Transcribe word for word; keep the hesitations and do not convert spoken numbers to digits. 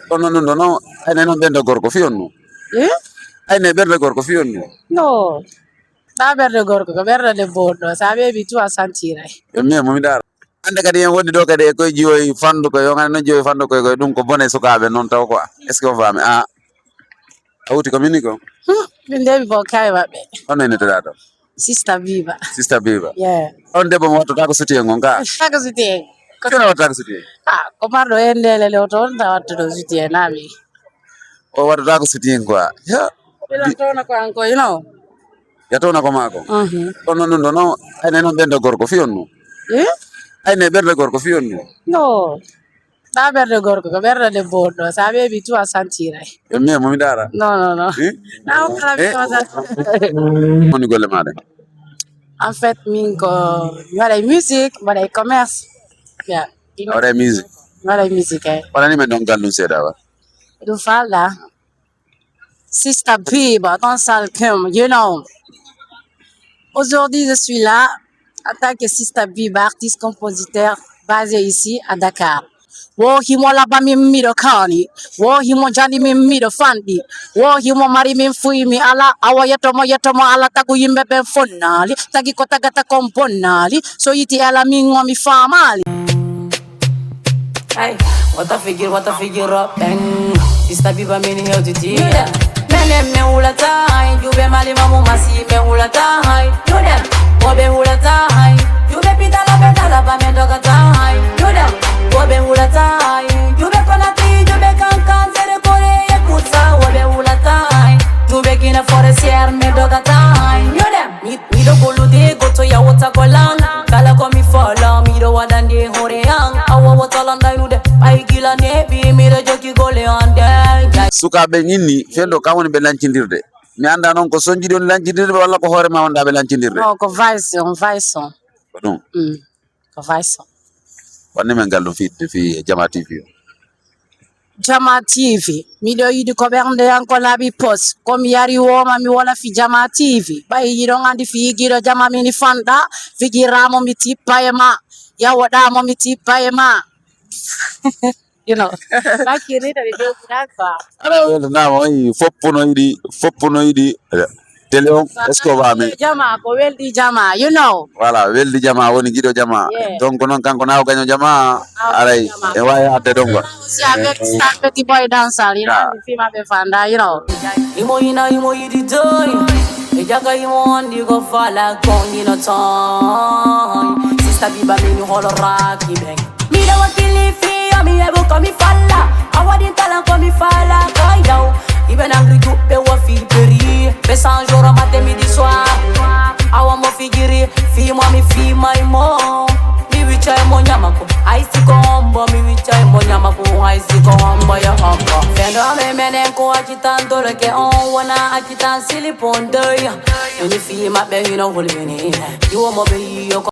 Kono ɗum ɗo noon, ayne noon ɓernde gorko fii on ɗum. Eh? Ayne ɓernde gorko fii on ɗum. No. Ɗa ɓernde gorko, ko ɓernde debbo on ɗo. Sa ɓeeɓi tu a santiray. E miin mo mi daara. Hannde kadi en woni ɗo kadi e koye jiwoy fandu koye, on hannde noon jiwoy fandu koye, koye ɗum ko bone sukaaɓe noon taw quoi. Est-ce que on faami? Ah. A hawti ko min ni ko? Hmm, min de mi bokkaay maɓɓe. Honno innitoɗaa ɗo? Sista Biba. Sista Biba. Yeah. On debbo mo wattotaako soutien ngon ka? Taako soutien. Ko kono wattotaako soutien? Ah, ko marɗo en ndele le o toon ta wattuɗo soutien naami. O wattotaako soutien quoi. Ya. Ila toona ko an ko, you know. Ya toona ko maako. Mhm. Kono ɗum ɗo noon, ayne noon ɓernde gorko fii on ɗum. Eh? Ayne ɓernde gorko fii on ɗum. No. Ɗa ɓernde gorko, ko ɓernde debbo on ɗo. Sa ɓeeɓi tu a santiray. E miin mo mi daara. Non, non, non. Eh? Na o kala mi Eh? Woni golle maaɗa? En fait, min ko mi waɗay musique, mi waɗay commerce. Yeah. A waɗay musique? Mi waɗay musique, eh. Wonani men ɗon gallum seeɗa wa? Ɗum falɗa. Sista Biba, dans le salcum, you know. Aujourd'hui, je suis là en tant que Sista Biba, artiste compositeur basé ici à Dakar. Wo himo laba min miɗo kaani, wo himo jani min miɗo fanɗi, wo himo mari min fuyi mi ala, awa yetto mo yetto mo ala tagu yimɓe ɓen fonnaali, tagi ko tagata kon bonnaali, so yiti ala min ngo mi faamaali. Hey, what a figure, what a figure up, and Sista Biba mini hell to tea. Mene me hulata hai, jube mali mamu masi me hulata hai. Yudem, wobe hulata hai. Jube pitala bedala ba me dogata hai. Yudem, wobe hulata hai. Jube konati, jube kankan zere kore ye kusa wobe hulata hai. Jube kina forestier me dogata hai. Yudem. Mi- miɗo gollude goto yawta ko lan kala ko mi fala miɗo waɗande hoore an awa wota landaynude ɓay gila neeɓi miɗo jogi gole an de. Sukaaɓe inni fenɗo kam woni ɓe lancindirde. Mi annda noon ko sonjiɗi on lancindirde walla ko hoore ma wonɗa ɓe lancindirde. No, ko vice on, vice on. Ko ɗum. Mm. Ko vice on. Wanni men ngal ɗum fii fii Jama T V o. Jama T V, miɗo yiɗi ko ɓernde an ko laaɓi pos. Ko mi yari wooma mi wona fi Jama T V. Ɓay yiɗon andi fi yigiɗo Jama mini fanɗa. Figiramo mi tippa e ma. Yawoɗamo mi tippa e ma. You know. Bakiri to the day that quoi. Aɗa weltanama, oyi foppu no yiɗi, foppu no yiɗi. Télé on, est-ce que o faami? Jama, ko weldi Jama, you know. Voilà, weldi Jama woni giɗo Jama. Yeah. Donc noon kanko na o gaño Jama, aray, e wawi adde ɗon gol. Aussi avec Star Petit Boy Dancehall, you know, the film aɓe fanda, you know. Imo ina imo yiɗi doy. E jaga imo andi ko fala kongino toy. Sista Biba mini holo raki beng. Miɗo wakkili fiyo mi heɓu ko mi falla. A waɗi talan ko mi fala ko yaw. Iɓe nangri juɓɓe wo fi peri. Ɓe cent jours matin midi soir. Awa mo fijiri fimo mi fimay mo. Mi wiccay mo ñamako. Ay siko hombo mi wiccay mo ñamako. Ay siko hombo yo hombo. Fendo ame menen ko accitan dole ke on wona accitan silipon doy. Ini fi maɓɓe hino hulɓini. Iwo mo ɓe yiyo ko.